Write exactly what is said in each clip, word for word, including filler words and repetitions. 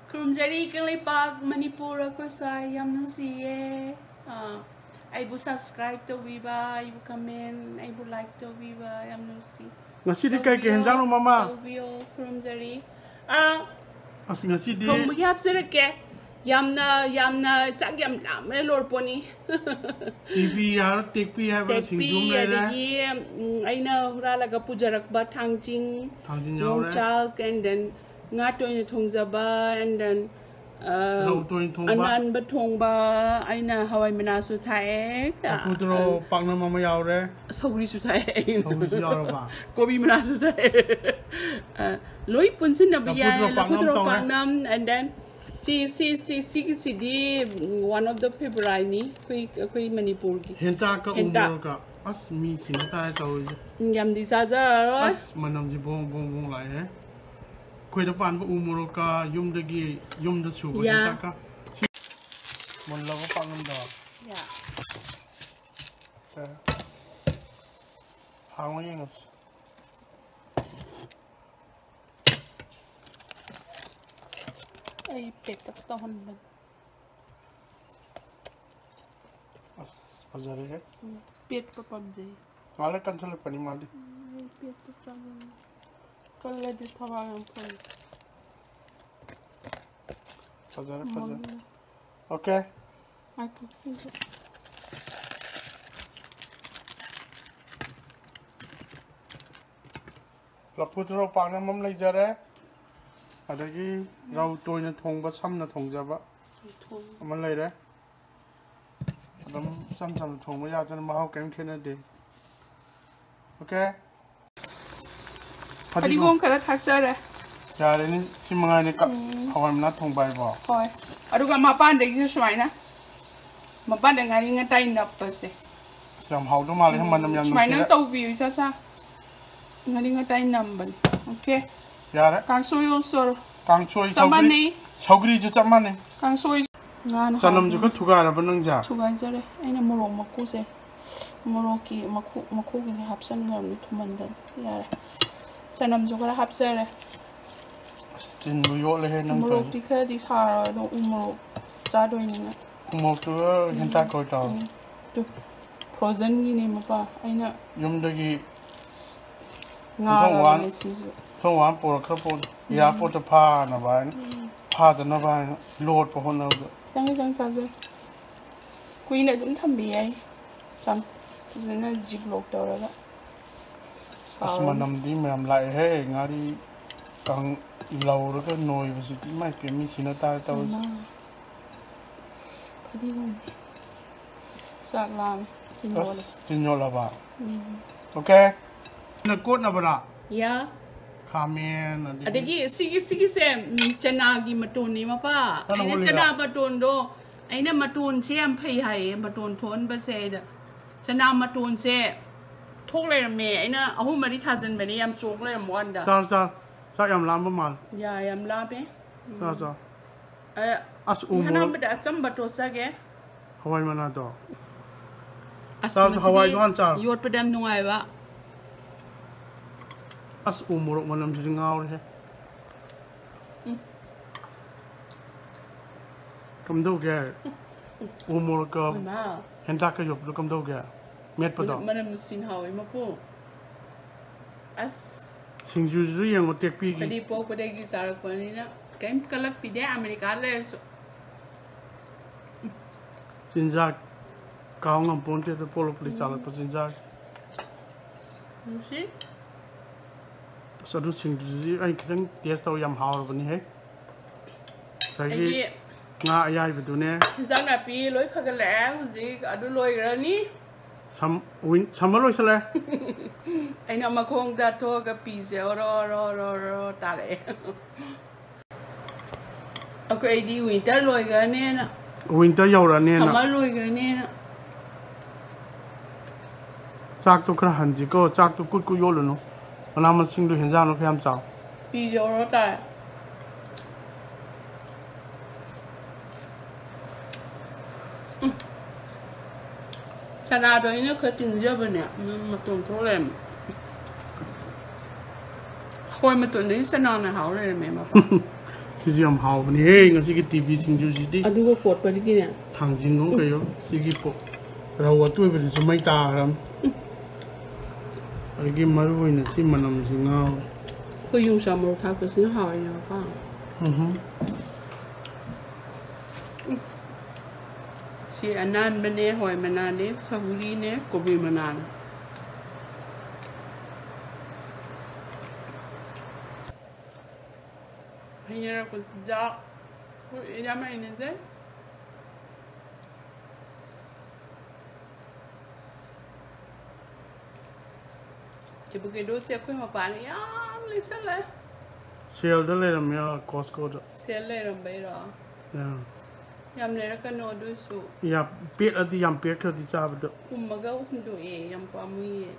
ꯈꯨꯔꯨꯝꯖꯔꯤ ꯀꯪꯂꯩꯄꯥꯛ ꯃꯅꯤꯄꯨꯔ, ꯑꯩꯈꯣꯏ ꯁ꯭ꯋꯥꯏ ꯌꯥꯝ ꯅꯨꯡꯁꯤꯌꯦ꯫ ꯑꯥ, ꯑꯩꯕꯨ subscribe ꯇꯧꯕꯤꯕ, ꯑꯩꯕꯨ comment, ꯑꯩꯕꯨ like ꯇꯧꯕꯤꯕ ꯌꯥꯝ ꯅꯨꯡꯁꯤ꯫ ꯉꯁꯤꯗꯤ ꯀꯩ ꯀꯩ ꯇꯧꯕꯤꯌꯣ, ꯍꯦꯟꯖꯥꯡꯅꯣ, ꯃꯃꯥ? ꯇꯧꯕꯤꯌꯣ, ꯈꯨꯔꯨꯝꯖꯔꯤ꯫ ꯑꯥ, ꯑꯁ, ꯉꯁꯤꯗꯤ ꯊꯣꯡꯕꯒꯤ ꯍꯥꯞꯆꯔꯛꯀꯦ꯫ ꯌꯥꯝꯅ, ꯌꯥꯝꯅ ꯆꯥꯛ ꯌꯥꯝ ꯂꯥꯝꯃꯦ, ꯂꯣꯔꯄꯣꯅꯤ꯫ ꯇꯦꯛꯄꯤ ꯍꯥꯏꯔ, ꯇꯦꯛꯄꯤ ꯍꯥꯏꯕ꯭ꯔꯥ? ꯇꯦꯛꯄꯤ, ꯁꯤꯡꯖꯨ ꯑꯃ ꯂꯩꯔꯦ꯫ ꯑꯗꯒꯤ, ꯎꯝ, ꯑꯩꯅ ꯍꯨꯔꯥꯜꯂꯒ ꯄꯨꯖꯔꯛꯄ ꯊꯥꯡꯖꯤꯡ, ꯊꯥꯡꯖꯤꯡ ꯌꯥꯎꯔꯦ꯫ ꯌꯣꯡꯆꯥꯛ, and then ꯉꯥ ꯇꯣꯏꯅ ꯊꯣꯡꯖꯕ, and then, ꯑ, ꯔꯧ ꯇꯣꯏꯅ ꯊꯣꯡꯕ꯫ ꯑꯅꯥꯟꯕ ꯊꯣꯡꯕ, ꯑꯩꯅ ꯍꯋꯥꯏ ꯃꯅꯥꯁꯨ ꯊꯥꯛꯑꯦ꯫ ꯂꯐꯨ ꯊꯔꯣ ꯑ, ꯄꯥꯛꯅꯝ ꯑꯃ ꯌꯥꯎꯔꯦ꯫ ꯁꯧꯒ꯭ꯔꯤꯁꯨ ꯊꯥꯛꯑꯦ꯫ ꯁꯧꯒ꯭ꯔꯤꯁꯨ ꯌꯥꯎꯔꯕ? ꯀꯣꯕꯤ ꯃꯅꯥꯁꯨ ꯊꯥꯛꯑꯦ꯫ ꯑ, ꯂꯣꯏ ꯄꯨꯟꯁꯤꯟꯅꯕ ꯂꯐꯨ ꯌꯥꯏ꯫ ꯊꯔꯣ ꯂꯐꯨ ꯄꯥꯛꯅꯝ ꯊꯔꯣ ꯇꯧꯔꯦ꯫ ꯄꯥꯛꯅꯝ, and then ꯁꯤ, ꯁꯤ, ꯁꯤ, ꯁꯤꯒꯤꯁꯤꯗꯤ, ꯎꯝ, one of the favourite ꯅꯤ ꯑꯩꯈꯣꯏ, ꯑꯩꯈꯣꯏ ꯃꯅꯤꯄꯨꯔꯒꯤ꯫ ꯍꯦꯟꯇꯥꯛꯀ ꯎ ꯍꯦꯟꯇꯥꯛ꯫ ꯃꯣꯔꯣꯛꯀ꯫ ꯑꯁ, ꯃꯤ ꯁꯤꯅ ꯇꯥꯔꯦ ꯇꯧꯔꯤꯁꯦ꯫ ꯎꯝ, ꯌꯥꯝꯗꯤ ꯆꯥꯖꯔꯔꯣꯏ꯫ ꯑꯁ, ꯃꯅꯝꯁꯤ ꯕꯣꯡ ꯕꯣꯡ ꯕꯣꯡ ꯂꯥꯛꯑꯦ꯫ ꯑꯩꯈꯣꯏꯗ ꯄꯥꯟꯕ ꯎ ꯃꯣꯔꯣꯛꯀ ꯌꯨꯝꯗꯒꯤ, ꯌꯨꯝꯗ ꯁꯨꯕ ꯌꯥ꯫ ꯍꯦꯟꯇꯥꯛꯀ꯫ ꯁꯤ ꯃꯨꯜꯂꯕ ꯄꯥꯛꯅꯝꯗꯣ꯫ ꯌꯥ꯫ ꯁꯦ꯫ ꯍꯥꯡꯉꯣ ꯌꯦꯡꯉꯁꯤ꯫ ꯑꯩ ꯄꯦꯛꯇ ꯇꯧꯍꯟꯕꯅꯤ꯫ ꯑꯁ, ꯐꯖꯔꯦꯍꯦ꯫ ꯎꯝ, ꯄꯦꯠꯄ ꯄꯥꯝꯖꯩ꯫ ꯉꯥꯏꯍꯥꯛ ꯂꯩ ꯀꯟꯁꯤꯜꯂꯛꯄꯅꯤ ꯃꯥꯗꯤ꯫ ꯎꯝ, ꯑꯩ ꯄꯦꯠꯄ ꯆꯥꯅꯤꯡꯉꯤ꯫ ꯀꯜꯂꯗꯤ ꯊꯕꯥꯛ ꯌꯥꯝ ꯐꯩ꯫ ꯐꯖꯔꯦ, ꯐꯖꯔꯦ꯫ ꯃꯝꯃꯦ꯫ ꯑꯣꯀꯦ꯫ ꯉꯥꯏꯈꯣ, ꯁꯤꯁꯨ꯫ ꯂꯐꯨ ꯊꯔꯣ ꯄꯥꯛꯅꯝ ꯑꯃ ꯂꯩꯖꯔꯦ꯫ ꯑꯗꯒꯤ ꯔꯧ ꯇꯣꯏꯅ ꯊꯣꯡꯕ, ꯁꯝꯅ ꯊꯣꯡꯖꯕ ꯊꯣꯡ꯫ ꯑꯃ ꯂꯩꯔꯦ꯫ ꯑꯗꯨꯝ ꯏꯆꯝ ꯆꯝꯅ ꯊꯣꯡꯕ ꯌꯥꯗꯅ ꯃꯍꯥꯎ ꯀꯔꯤꯝ ꯈꯦꯠꯅꯗꯦ꯫ ꯑꯣꯀꯦ꯫ ꯐꯗꯤꯒꯣꯝ꯫ ꯐꯗꯤꯒꯣꯝ ꯈꯔ ꯊꯥꯛꯆꯔꯦ꯫ ꯌꯥꯔꯦꯅꯦ, ꯁꯤ ꯃꯉꯥꯏꯅꯦ ꯀ-, ꯎꯝ꯫ ꯍꯋꯥꯏ ꯃꯅꯥ ꯊꯣꯡꯕ ꯍꯥꯏꯕꯣ? ꯍꯣꯏ꯫ ꯑꯗꯨꯒ ꯃꯄꯥꯟꯗꯒꯤꯁꯨ ꯁꯨꯃꯥꯏꯅ, ꯃꯄꯥꯟꯗ ꯉꯥꯔꯤ ꯉꯇꯥꯏ ꯅꯞꯄꯁꯦ꯫ ꯑꯁ, ꯌꯥꯝ ꯍꯥꯎꯗꯧ ꯃꯥꯜꯂꯦ, ꯎꯝ, ꯃꯅꯝ ꯌꯥꯝ ꯁꯨꯃꯥꯏꯅ ꯅꯨꯡꯁꯤꯔꯦ꯫ ꯇꯧꯕꯤꯌꯨ, ꯏꯆꯥ ꯆꯥ꯫ ꯉꯥꯔꯤ ꯉꯇꯥꯏ ꯅꯝꯕꯅꯤ꯫ ꯑꯣꯀꯦ꯫ ꯌꯥꯔꯦ꯫ ꯀꯥꯡꯁꯣꯏ ꯑꯣꯜꯁꯣꯔꯣ꯫ ꯀꯥꯡꯁꯣꯏ, ꯆꯞ ꯁꯧꯒ꯭ꯔꯤ-, ꯃꯥꯟꯅꯩ꯫ ꯁꯧꯒ꯭ꯔꯤꯁꯨ ꯆꯞ ꯃꯥꯟꯅꯩ꯫ ꯀꯥꯡꯁꯣꯏ꯫ ꯉꯥꯅ ꯆꯅꯝꯁꯨ ꯍꯥꯎꯕꯅꯤ꯫ ꯈꯔ ꯊꯨꯒꯥꯏꯔꯕ ꯅꯪꯁꯦ? ꯊꯨꯒꯥꯏꯖꯔꯦ꯫ ꯑꯩꯅ ꯃꯣꯔꯣꯛ ꯃꯀꯨꯁꯦ, ꯃꯣꯔꯣꯛꯀꯤ ꯃꯀꯨ, ꯃꯀꯨꯒꯤꯁꯦ ꯍꯥꯞꯆꯤꯟꯈ꯭ꯔꯕꯅꯤ ꯊꯨꯝꯃꯟꯗꯅ꯫ ꯌꯥꯔꯦ꯫ ꯆꯅꯝꯁꯨ ꯈꯔ ꯍꯥꯞꯆꯔꯦ꯫ ꯆꯤꯟꯕꯨ ꯌꯣꯠꯂꯦꯍꯦ ꯅꯪ ꯇꯧꯔꯤꯁꯦ꯫ ꯃꯣꯔꯣꯛꯇꯤ ꯈꯔꯗꯤ ꯁꯥꯔꯣꯏ ꯑꯗꯣ ꯎ ꯃꯣꯔꯣꯛ ꯆꯥꯗꯣꯏꯅꯤꯅ꯫ ꯎꯃꯣꯛꯇꯨꯒ ꯍꯦꯟꯇꯥꯛ ꯀꯧ ꯇꯧ꯫ ꯎꯝ꯫ ꯇꯨ, frozenꯒꯤꯅꯦ ꯃꯄꯥ꯫ ꯑꯩꯅ ꯌꯨꯝꯗꯒꯤ ꯉꯥꯔꯕꯅꯦ ꯁꯤꯁꯨ꯫ ꯊꯣꯡ ꯋꯥꯟ ꯄꯨꯔꯛꯈ꯭ꯔ ꯄꯣꯠ, airportꯇ ꯐꯥꯅꯕ ꯍꯥꯏꯅ, ꯐꯥꯗꯅꯕ ꯍꯥꯏꯅ ꯂꯣꯠꯄ ꯍꯣꯠꯅꯕꯗ꯫ ꯈꯤꯇꯪ ꯈꯤꯇꯪ ꯆꯥꯖꯩ꯫ ꯀꯨꯏꯅ ꯑꯗꯨꯝ ꯊꯝꯕ ꯌꯥꯏ꯫ ꯆꯝ-, ꯐꯖꯅ Ziploc ꯇꯧꯔꯒ꯫ ꯑꯁ, ꯍꯥꯎꯔꯅꯤ꯫ ꯃꯅꯝꯗꯤ ꯃꯌꯥꯝ ꯂꯥꯛꯑꯦꯍꯦ, ꯉꯥꯔꯤ ꯀꯪ-, ꯂꯧꯔꯒ ꯅꯣꯏꯕꯁꯤꯗꯤ ꯏꯃꯥꯏ ꯄꯦꯝꯃ, ꯃꯤ ꯁꯤꯅ ꯇꯥꯔꯦ ꯇꯧꯔꯤꯁꯦ꯫ ꯏꯃꯥ꯫ ꯐꯗꯤꯒꯣꯝ꯫ ꯆꯥꯛ ꯂꯥꯝꯃꯦ꯫ ꯆꯤꯟ ꯌꯣꯠꯂꯦ꯫ ꯑꯁ, ꯆꯤꯟ ꯌꯣꯠꯂꯕ? ꯎꯝ꯫ Okay꯫ ꯅ ꯀꯣꯠꯅꯕꯔꯥ? ꯌꯥ꯫ ꯈꯥꯃꯦꯟ, ꯑꯗꯒꯤ ꯑꯗꯒꯤ ꯁꯤꯒꯤ, ꯁꯤꯒꯤꯁꯦ, ꯎꯝ, ꯆꯅꯥꯒꯤ ꯃꯇꯣꯟꯅꯤ ꯃꯄꯥ꯫ ꯆꯅꯥ ꯑꯩꯅ ꯍꯣꯜꯂꯤꯔꯥ? ꯆꯅꯥ ꯃꯇꯣꯟꯗꯣ, ꯑꯩꯅ ꯃꯇꯣꯟꯁꯦ ꯌꯥꯝ ꯐꯩ ꯍꯥꯏꯌꯦ, ꯃꯇꯣꯟ ꯊꯣꯛꯍꯟꯕꯁꯦ꯫ ꯑꯩꯅ ꯆꯅꯥ ꯃꯇꯣꯟꯁꯦ ꯊꯣꯛ ꯂꯩꯔꯝꯃꯦ꯫ ꯑꯩꯅ ꯑꯍꯨꯝ ꯃꯔꯤ ꯊꯥꯖꯤꯟꯕꯅꯦ, ꯌꯥꯝ ꯆꯣꯛ ꯂꯩꯔꯝꯕ ꯋꯥꯅꯤꯗ꯫ ꯆꯥꯔꯣ, ꯆꯥꯔꯣ꯫ ꯆꯥꯛ ꯌꯥꯝ ꯂꯥꯝꯕ ꯃꯥꯜꯂꯦ꯫ ꯌꯥ, ꯌꯥꯝ ꯂꯥꯝꯃꯦ꯫ ꯆꯥꯔꯣ, ꯆꯥꯔꯣ꯫ ꯑ, ꯑꯁ, ꯎ ꯃꯣꯔꯣꯛ꯫ ꯏꯍꯥꯟ ꯍꯥꯟꯕꯗ ꯑꯆꯝꯕ ꯇꯣꯠꯆꯒꯦ꯫ ꯍꯋꯥꯏ ꯃꯅꯥꯗꯣ꯫ ꯑꯁ, ꯆꯥꯔꯣ, ꯃꯁꯤꯗꯤ ꯍꯋꯥꯏꯗꯣ ꯍꯥꯟꯅ ꯆꯥꯔꯣ꯫ ꯌꯣꯠꯄꯗ ꯌꯥꯝ ꯅꯨꯡꯉꯥꯏꯕ꯫ ꯑꯁ, ꯎ ꯃꯣꯔꯣꯛ ꯃꯅꯝꯁꯤꯗꯤ ꯉꯥꯎꯔꯦꯍꯦ꯫ ꯎꯝ꯫ ꯀꯝꯗꯧꯒꯦ? ꯎ ꯃꯣꯔꯣꯛꯀ ꯏꯃꯥ꯫ ꯍꯦꯟꯇꯥꯛꯀ ꯌꯣꯠꯄꯗꯣ ꯀꯝꯗꯧꯒꯦ? ꯃꯦꯠꯄꯗꯣ? ꯃꯅꯝ, ꯃꯅꯝ ꯅꯨꯡꯁꯤꯅ ꯍꯥꯎꯋꯤ ꯃꯄꯨ꯫ ꯑꯁ꯫ ꯁꯤꯡꯖꯨꯁꯤꯁꯨ ꯌꯦꯡꯉꯣ, ꯇꯦꯛꯄꯤꯒꯤ꯫ ꯑꯩꯈꯣꯏꯗꯤ ꯄꯣꯛꯄꯗꯒꯤ ꯆꯥꯔꯛꯄꯅꯤꯅ ꯀꯩꯝ ꯀꯜꯂꯛꯄꯤꯗꯦ, ꯑꯃꯦꯔꯤꯀꯥ ꯂꯩꯔꯁꯨ꯫ ꯆꯤꯟꯖꯥꯛ ꯀꯥꯎ ꯉꯝꯄꯣꯟꯇꯦꯗ, ꯄꯣꯛꯂꯛꯄꯗꯒꯤ ꯆꯥꯔꯛꯄ ꯆꯤꯟꯖꯥꯛ꯫ ꯅꯨꯡꯁꯤ꯫ ꯑꯁ, ꯑꯗꯨ ꯁꯤꯡꯖꯨꯁꯤ ꯑꯩ ꯈꯤꯇꯪ taste ꯇꯧ, ꯌꯥꯝ ꯍꯥꯎꯔꯕꯅꯤꯍꯦ꯫ ꯉꯁꯥꯏꯒꯤ ꯑꯩꯒꯤ ꯉꯥ ꯑꯌꯥꯏꯕꯗꯨꯅꯦ꯫ ꯏꯟꯖꯥꯡ ꯅꯥꯄꯤ ꯂꯣꯏ ꯐꯒꯠꯂꯛꯑꯦ ꯍꯧꯖꯤꯛ, ꯑꯗꯨ ꯂꯣꯏꯈ꯭ꯔꯅꯤ꯫ ꯁꯝ-, win-, summer ꯂꯣꯏꯁꯜꯂꯦ꯫ ꯑꯩꯅ ꯃꯈꯣꯡꯗ ꯊꯣꯛꯑꯒ ꯄꯤꯁꯦ ꯑꯣꯔꯣ ꯑꯣꯔꯣ ꯑꯣꯔꯣ ꯑꯣꯔꯣ ꯇꯥꯔꯛꯑꯦ꯫ ꯑꯩꯈꯣꯏ ꯑꯩꯗꯤ winter ꯂꯣꯏꯈ꯭ꯔꯅꯦꯅ꯫ Winter ꯌꯧꯔꯛꯑꯅꯦꯅ꯫ Summer ꯂꯣꯏꯈ꯭ꯔꯅꯦꯅ꯫ ꯆꯥꯛꯇꯣ ꯈꯔ ꯍꯟꯁꯤꯀꯣ, ꯆꯥꯛꯇꯣ ꯀꯨꯠ ꯀꯨꯠ ꯌꯣꯠꯂꯨꯅꯨ꯫ ꯃꯅꯥ ꯃꯁꯤꯡꯗꯣ, ꯍꯦꯟꯖꯥꯡꯗꯣ ꯈꯔ ꯌꯥꯝ ꯆꯥꯎ꯫ ꯄꯤꯁꯦ ꯑꯣꯔꯣ ꯇꯥꯔꯦ꯫ ꯎꯝ꯫ ꯆꯅꯥꯗꯣ ꯑꯩꯅ ꯈꯔ ꯇꯤꯡꯖꯕꯅꯦ, ꯎꯝ, ꯃꯇꯣꯟ ꯊꯣꯛ ꯂꯩꯔꯝꯃꯦ꯫ ꯍꯣꯏ, ꯃꯇꯣꯟꯗꯒꯤ ꯆꯅꯥꯅ ꯍꯥꯎ ꯂꯩꯔꯝꯃꯦ, ꯃꯄꯥ꯫ ꯁꯤꯁꯨ ꯌꯥꯝ ꯍꯥꯎꯕꯅꯤꯍꯦ, ꯉꯁꯤꯒꯤ ꯇꯤ ꯚꯤ ꯁꯤꯡꯖꯨꯁꯤꯗꯤ꯫ ꯑꯗꯨꯒ ꯀꯣꯠꯄꯗꯒꯤꯅꯦ꯫ ꯊꯥꯡꯖꯤꯡꯒꯨꯝ ꯀꯩꯌꯣ, ꯁꯤꯒꯤ ꯄꯣ-, ꯔꯧ ꯑꯇꯣꯏꯕꯁꯤꯁꯨ ꯃꯩ ꯇꯥꯈ꯭ꯔꯕꯅꯤ꯫ ꯑꯗꯒꯤ ꯃꯔꯨ ꯑꯣꯏꯅ ꯁꯤ ꯃꯅꯝꯁꯤ ꯉꯥꯎꯔꯦ꯫ ꯑꯩꯈꯣꯏ ꯌꯣꯡꯆꯥꯛ ꯃꯔꯨ ꯊꯥꯛꯄꯁꯤꯅ ꯍꯥꯎꯋꯦꯅꯦ, ꯃꯄꯥ꯫ ꯎꯝꯍꯨꯝ꯫ ꯁꯤ ꯑꯅꯥꯟꯕꯅꯦ, ꯍꯋꯥꯏ ꯃꯅꯥꯅꯦ, ꯁꯧꯒ꯭ꯔꯤꯅꯦ, ꯀꯣꯕꯤ ꯃꯅꯥꯅꯦ꯫ ꯍꯩꯅꯔꯛꯄ ꯆꯤꯟꯖꯥꯛ꯫ ꯍꯣꯏ, ꯌꯥꯝ ꯍꯩꯅꯖꯩ꯫ ꯑꯦꯚꯣꯀꯦꯗꯣꯁꯦ ꯑꯩꯈꯣꯏ ꯃꯄꯥꯅ ꯌꯥꯝ ꯂꯩꯁꯜꯂꯦ꯫ ꯁꯦꯜꯗ ꯂꯩꯔꯝꯃꯦ, ꯀꯣꯁꯀꯣꯗ꯫ ꯁꯦꯜ ꯂꯩꯔꯝꯕꯩꯔꯣ? ꯑꯥ꯫ ꯌꯥꯝ ꯂꯩꯔꯛꯀꯅꯣ ꯑꯗꯨꯏꯁꯨ꯫ ꯌꯥꯝ ꯄꯦꯠꯂꯗꯤ, ꯌꯥꯝ ꯄꯦꯠꯈ꯭ꯔꯗꯤ ꯆꯥꯕꯗ꯫ ꯄꯨꯝꯃꯒ ꯍꯨꯟꯗꯣꯛꯑꯦ, ꯌꯥꯝ ꯄꯥꯝꯃꯨꯏꯌꯦ꯫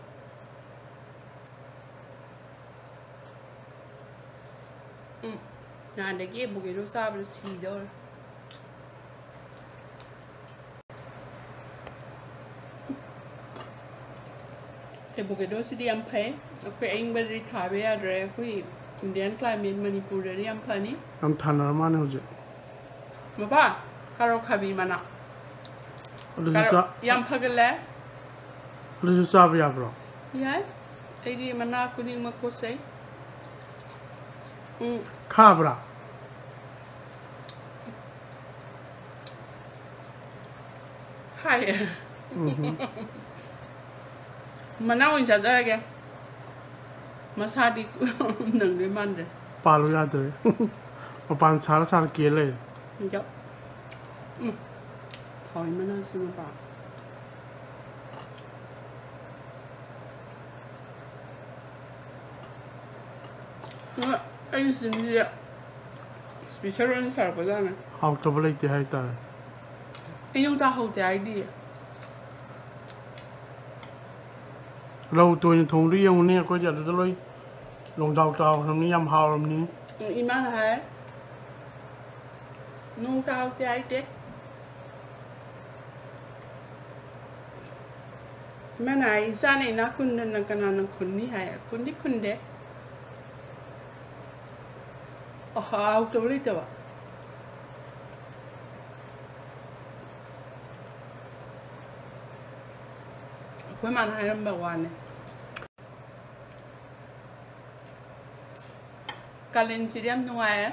ꯎꯝ, ꯅꯍꯥꯟꯗꯒꯤ ꯑꯦꯚꯣꯀꯦꯗꯣ ꯆꯥꯕꯗ ꯁꯤꯗꯧꯔꯦ꯫ ꯑꯦꯚꯣꯀꯦꯗꯣꯁꯤꯗꯤ ꯌꯥꯝ ꯐꯩ꯫ ꯑꯩꯈꯣꯏ ꯑꯏꯪꯕꯗꯗꯤ ꯊꯥꯕ ꯌꯥꯗ꯭ꯔꯦ꯫ ꯑꯩꯈꯣꯏ ꯏꯟꯗꯤꯌꯥꯟ ꯀ꯭ꯂꯥꯏꯃꯦꯠ ꯃꯅꯤꯄꯨꯔꯗꯗꯤ ꯌꯥꯝ ꯐꯅꯤ꯫ ꯌꯥꯝ ꯊꯥꯅꯔ ꯃꯥꯅꯦ ꯍꯧꯖꯤꯛ꯫ ꯃꯄꯥ, ꯀꯥꯔꯣꯠ ꯈꯥꯕꯤ ꯃꯅꯥ꯫ ꯑꯗꯨꯁꯨ ꯀꯥꯔꯣꯠ ꯆꯥ-, ꯌꯥꯝ ꯐꯒꯠꯂꯦ꯫ ꯑꯗꯨꯁꯨ ꯆꯥꯕ ꯌꯥꯕ꯭ꯔꯣ? ꯌꯥꯏ꯫ ꯑꯩꯗꯤ ꯃꯅꯥ ꯈꯨꯗꯤꯡꯃꯛ ꯀꯣꯠꯆꯩ꯫ ꯎꯝ꯫ ꯈꯥꯕ꯭ꯔꯥ? ꯈꯥꯏꯌꯦ꯫ ꯎꯝ꯫ ꯃꯅꯥ ꯑꯣꯏꯅ ꯆꯥꯖꯔꯒꯦ꯫ ꯃꯁꯥꯗꯤ ꯅꯪꯗꯣꯏ ꯃꯥꯟꯗ꯭ꯔꯦ꯫ ꯄꯥꯜꯂꯨ ꯌꯥꯗ꯭ꯔꯦ꯫ ꯃꯄꯥꯟ ꯁꯥꯔ ꯁꯥꯔ ꯀꯦ ꯂꯩꯔꯦ꯫ ꯌꯞ꯫ ꯎꯝ꯫ ꯍꯥꯎꯏ ꯃꯅꯥꯁꯤ ꯃꯄꯥꯟ꯫ ꯑꯩꯒꯤ ꯆꯤꯟꯁꯤꯗ special ꯑꯣꯏꯅ ꯁꯥꯔꯛꯄꯖꯥꯠꯅꯦ꯫ ꯍꯥꯎꯇꯕ ꯂꯩꯇꯦ ꯍꯥꯏꯇꯥꯔꯦ꯫ ꯑꯩ ꯌꯣꯡꯆꯥꯛ ꯍꯧꯗꯦ ꯍꯥꯏꯗꯤ꯫ ꯔꯧ ꯇꯣꯏꯅ ꯊꯣꯡꯕꯗꯨ ꯌꯦꯡꯉꯨꯅꯦ, ꯑꯩꯈꯣꯏꯗꯤ ꯑꯗꯨꯗ ꯂꯣꯏ ꯂꯣꯡꯗꯥꯎ ꯇꯥꯎꯈ꯭ꯔꯕꯅꯤ, ꯌꯥꯝ ꯍꯥꯎꯔꯕꯅꯤ꯫ ꯎꯝ, ꯏꯃꯥꯅ ꯍꯥꯏ, ꯌꯣꯡꯆꯥꯛ ꯍꯧꯗꯦ ꯍꯥꯏꯗꯦ꯫ ꯏꯃꯥꯅ ꯍꯥꯏ, "ꯏꯆꯥꯅ ꯏꯅꯥꯛ ꯈꯨꯟꯗꯅ ꯀꯅꯥꯅ ꯈꯨꯟꯅꯤ?" ꯍꯥꯏ꯫ ꯈꯨꯟꯗꯤ ꯈꯨꯟꯗꯦ꯫ ꯍꯥꯎꯇꯕ ꯂꯩꯇꯕ꯫ ꯑꯩꯈꯣꯏ ꯃꯥꯅ ꯍꯥꯏꯔꯝꯕ ꯋꯥꯅꯦ꯫ ꯀꯥꯂꯦꯟꯁꯤꯗꯤ ꯌꯥꯝ ꯅꯨꯡꯉꯥꯏꯌꯦ꯫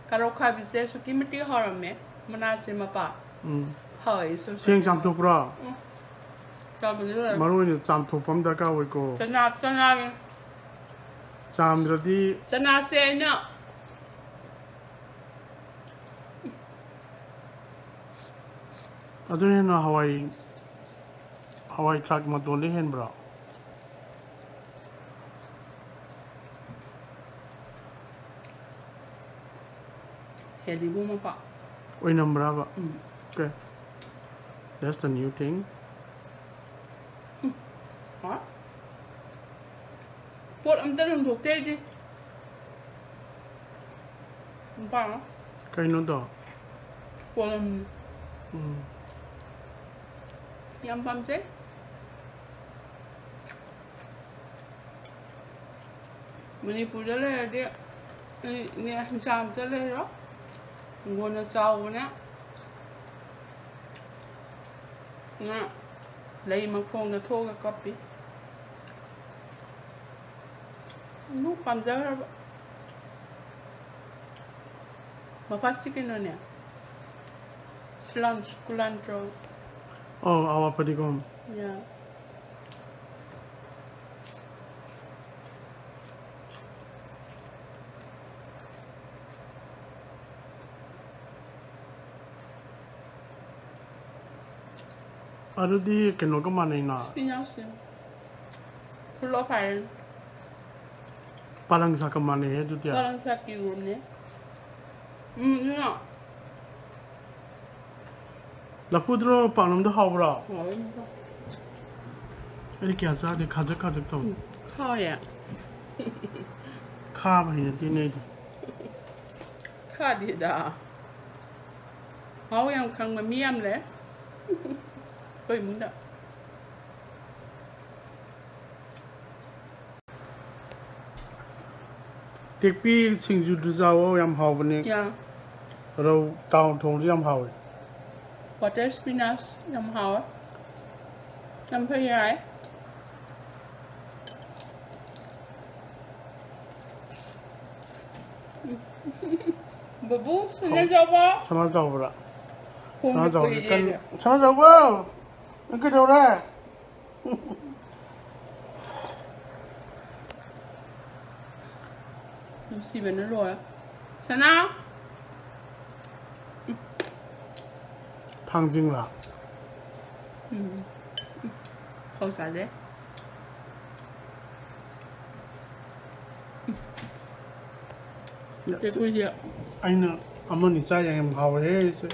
ꯀꯔꯣꯛ ꯈꯥꯕꯤꯁꯦ ꯑꯁꯨꯛꯀꯤ ꯃꯇꯤꯛ ꯍꯥꯎꯔꯝꯃꯦ꯫ ꯃꯅꯥꯁꯦ ꯃꯄꯥ꯫ ꯎꯝ꯫ ꯍꯥꯎꯋꯦ ꯏꯁꯣꯔ꯫ ꯆꯦꯡ ꯆꯥꯝꯊꯣꯛꯄ꯭ꯔꯣ? ꯎꯝ꯫ ꯆꯥꯝꯕꯗꯤ ꯂꯣꯏꯔꯦ꯫ ꯃꯔꯨ ꯑꯣꯏꯅ ꯆꯥꯝꯊꯣꯛꯄ ꯑꯃ ꯗꯔꯀꯥꯔ ꯑꯣꯏꯀꯣ꯫ ꯆꯅꯥ, ꯆꯅꯥꯒꯤ꯫ ꯆꯥꯝꯗ꯭ꯔꯗꯤ꯫ ꯆꯅꯥꯁꯦ ꯑꯩꯅ ꯑꯗꯨꯅ ꯍꯦꯟꯅ ꯍꯋꯥꯏ, ꯍꯋꯥꯏ ꯊ꯭ꯔꯥꯛ ꯃꯇꯣꯟꯗ ꯍꯦꯟꯕ꯭ꯔꯣ? ꯍꯦꯜꯂꯤꯕꯨ ꯃꯄꯥ꯫ ꯑꯣꯏꯅꯝꯕ꯭ꯔꯕ? ꯎꯝ꯫ Okay. That's the new thing. ꯎꯝ꯫ ꯍꯥ? ꯄꯣꯠ ꯑꯝꯇ ꯂꯪꯊꯣꯛꯇꯦ ꯑꯩꯗꯤ꯫ ꯅꯨꯄꯥ꯫ ꯀꯩꯅꯣꯗꯣ? ꯀꯣꯂꯝ꯫ ꯎꯝ꯫ ꯌꯥꯝ ꯄꯥꯝꯖꯩ꯫ ꯃꯅꯤꯄꯨꯔꯗ ꯂꯩꯔꯗꯤ ꯑꯩ ꯏꯅꯦ ꯍꯤꯡꯆꯥ ꯑꯝꯇ ꯂꯩꯔꯣ꯫ ꯍꯤꯡꯒꯣꯜꯅ ꯆꯥꯎꯕꯅꯦ꯫ ꯉꯥ ꯂꯩ ꯃꯈꯣꯡꯗ ꯊꯣꯛꯑꯒ ꯀꯞꯄꯤ꯫ ꯑꯗꯨ ꯄꯥꯝꯖꯈ꯭ꯔꯕ꯫ ꯃꯄꯥꯁꯤ ꯀꯩꯅꯣꯅꯦ꯫ ꯁꯤꯂꯥꯟ ꯀꯨꯂꯥꯟꯇ꯭ꯔꯣ꯫ ꯑꯧ, ꯑꯋꯥ ꯐꯗꯤꯒꯣꯝ꯫ ꯌꯥ꯫ ꯑꯗꯨꯗꯤ ꯀꯩꯅꯣꯒ ꯃꯥꯟꯅꯩꯅ꯫ Spinach say. Full of iron꯫ ꯄꯥꯂꯪ ꯁꯥꯛꯀ ꯃꯥꯟꯅꯩꯍꯦ ꯑꯗꯨꯗꯤ꯫ ꯄꯥꯂꯪ ꯁꯥꯛꯀꯤ ꯒ꯭ꯔꯨꯞꯅꯦ꯫ ꯎꯝ, ꯑꯗꯨꯅ꯫ ꯂꯐꯨꯗ꯭ꯔꯣ ꯄꯥꯛꯅꯝꯗꯣ ꯍꯥꯎꯕ꯭ꯔꯣ? ꯍꯥꯎꯋꯦ꯫ ꯑꯩꯗꯤ ꯀꯌꯥ ꯆꯥꯗꯦ, ꯈꯥꯖꯛ ꯈꯥꯖꯛ ꯇꯧꯋꯦ꯫ ꯎꯝ, ꯈꯥꯎꯋꯦ꯫ ꯈꯥꯕ ꯍꯩꯅꯗꯦꯅꯦ ꯑꯩꯗꯤ꯫ ꯈꯥꯗꯦꯗ꯫ ꯃꯍꯥꯎ ꯌꯥꯝ ꯈꯪꯕ ꯃꯤ ꯌꯥꯝ ꯂꯩ ꯑꯩꯈꯣꯏ ꯏꯃꯨꯡꯗ꯫ ꯇꯦꯛꯄꯤ ꯁꯤꯡꯖꯨꯗꯨ ꯆꯥꯎꯋꯣ, ꯌꯥꯝ ꯍꯥꯎꯕꯅꯦ꯫ ꯌꯥ ꯔꯧ ꯇꯥꯎ ꯊꯣꯡꯕꯁꯨ ꯌꯥꯝ ꯍꯥꯎꯋꯦ꯫ Butter spinach ꯌꯥꯝ ꯍꯥꯎꯋꯦ꯫ ꯌꯥꯝ ꯐꯩ ꯌꯥꯏ꯫ ꯕꯕꯨ ꯁꯅꯥꯖꯥꯎꯕ꯫ ꯁꯅꯥꯖꯥꯎꯕ꯭ꯔꯥ? ꯈꯣꯡꯁꯦ ꯁꯅꯥꯖꯥꯎꯕꯁꯦ ꯀꯨꯏꯔꯦ ꯀꯟꯅ ꯑꯩꯗꯤ꯫ ꯁꯅꯥꯖꯥꯎꯕ! ꯅꯪ ꯀꯩꯗꯧꯔꯦ? ꯅꯨꯡꯁꯤꯕꯅ ꯂꯣꯏꯔꯦ꯫ ꯁꯅꯥ! ꯊꯥꯡꯖꯤꯡꯂꯥ? ꯎꯝ꯫ ꯈꯧ ꯆꯥꯗꯦ꯫ ꯇꯦꯛꯄꯤꯁꯦ꯫ ꯑꯩꯅ ꯑꯃꯅꯤ ꯆꯥ ꯌꯥꯏ, ꯌꯥꯝ ꯍꯥꯎꯋꯦꯍꯦ ꯁꯦ꯫